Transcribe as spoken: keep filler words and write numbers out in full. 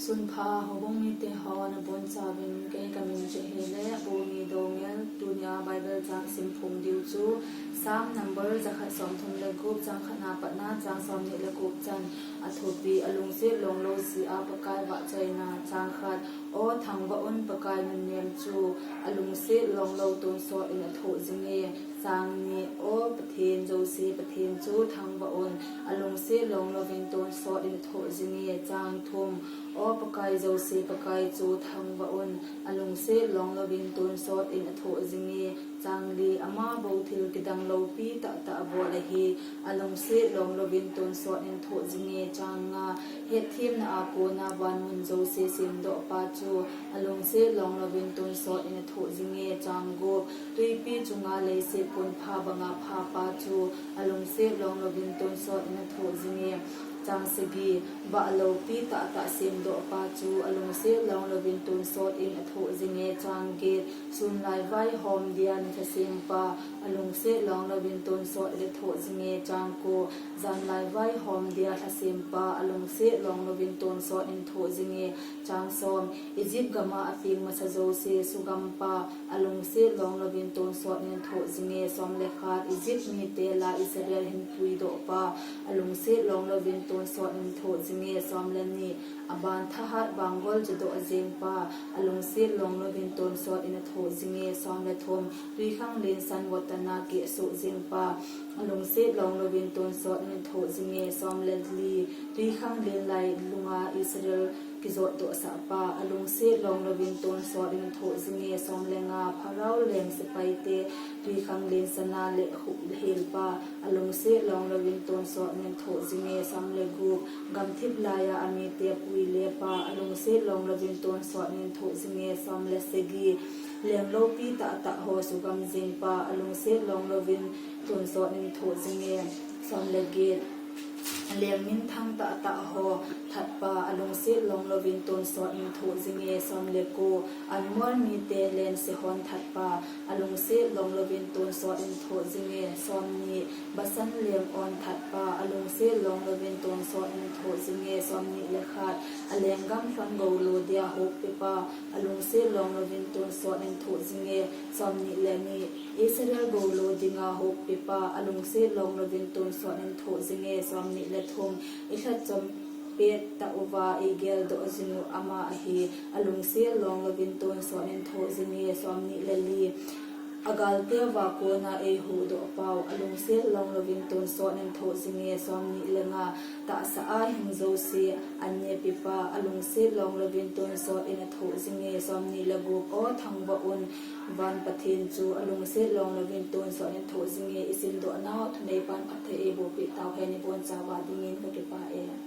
Sunpha houbung mite ho nabonchauvin kei kamin chu ahile Bumi Doungel. Tunia Bible chang simphong diu chu Psalm number jakhat somthum le gup, chang khatna patna chang somni le gup chan. Athupi: Alungset longlou jia Pakai vahchoina. Chang khat. O thangvah un, Pakai nunnem chu alungset longlou tonsot in athoh jinge. Chang ni. O Pathen jouse Pathen chu thangvah un, alungset longlouvin tonsot in athoh jinge. Chang thum. O Pakai jouse Pakai chu thangvah un, alungset longlouvin tonsot in athoh jinge. Chang li. Ama bou thil kidang loupi tahtah abol ahi, alungset longlouvin tonsot in athoh jinge. Chang nga. Hetthemna a kona vanmun jouse semdohpa chu alungset longlouvin tonsot in athoh jinge. Chang gup. Twipi chunga leiset ponpha banga phapa chu alungset longlouvin tonsot in athoh jinge. Chang sagi. Vah loupi tahtah semdohpa chu alungset longlouvin tonsot in athoh jinge. Chang get. Sunlai vaihom dia nilhasempa alungset longlouvin tonsot in athoh jinge. Chang ko. Janlai vaihom dia lhasempa alungset longlouvin tonsot in athoh jinge. Chang som. Egypt gama apeng masa jouse sugampa alungset longlouvin tonsot in athoh jinge. Som le khat. Egypt mite la Israel hinpuidohpa alungset longlouvin tonsot in athoh jinge. Som le ni. Aban thahat vanggol judoh jengpa alungset longlouvin tonsot in athoh jinge. Som le thum. Twikhanglen san vot tana kehsoh jengpa alungset longlouvin tonsot in athoh jinge. Som le li. Twikhanglen lailunga Israel kijotdohsahpa alungset longlouvin tonsot in athoh jinge. Som le nga. Pharaoh leng sepaite twikhanglen sana lekhup helpa alungset longlouvin tonsot in athoh jinge. Som le gup. Gamthip laiya amite puilepa alungset longlouvin tonsot in athoh jinge. Som le sagi. Leng loupi tahtah ho sugam jengpa alungset longlouvin tonsot in athoh jinge. Som le get. Leng minthang tahtah ho thatpa alungset longlouvin tonsot in athoh jinge. Som le ko. Ammon mite len Sihon thatpa alungset longlouvin tonsot in athoh jinge. Som ni. Bashan leng Og thatpa alungset longlouvin tonsot in athoh jinge. Som ni le khat. Alenggam lhon goulo dia hoppepa alungset longlouvin tonsot in athoh jinge. Som ni le ni. Israel goulo dinga hoppepa alungset longlouvin tonsot in athoh jinge. Som ni le thum. Ilhatchom pettah uva eigeldoh jingu ama ahi, alungset longlouvin tonsot in athoh jinge. Som ni le li. Agalteuva kona eihuhdohpau alungset longlouvin tonsot in athoh jinge. Som ni le nga. Tahsa a hing jouse annepipa alungset longlouvin tonsot in athoh jinge. Som ni le gup. O thangvah un, van Pathen chu alungset longlouvin tonsot in athoh jinge. Isimdohnau thuneipan phatthei eibohpeh tauhen, ibonchauva dingin kakipah e.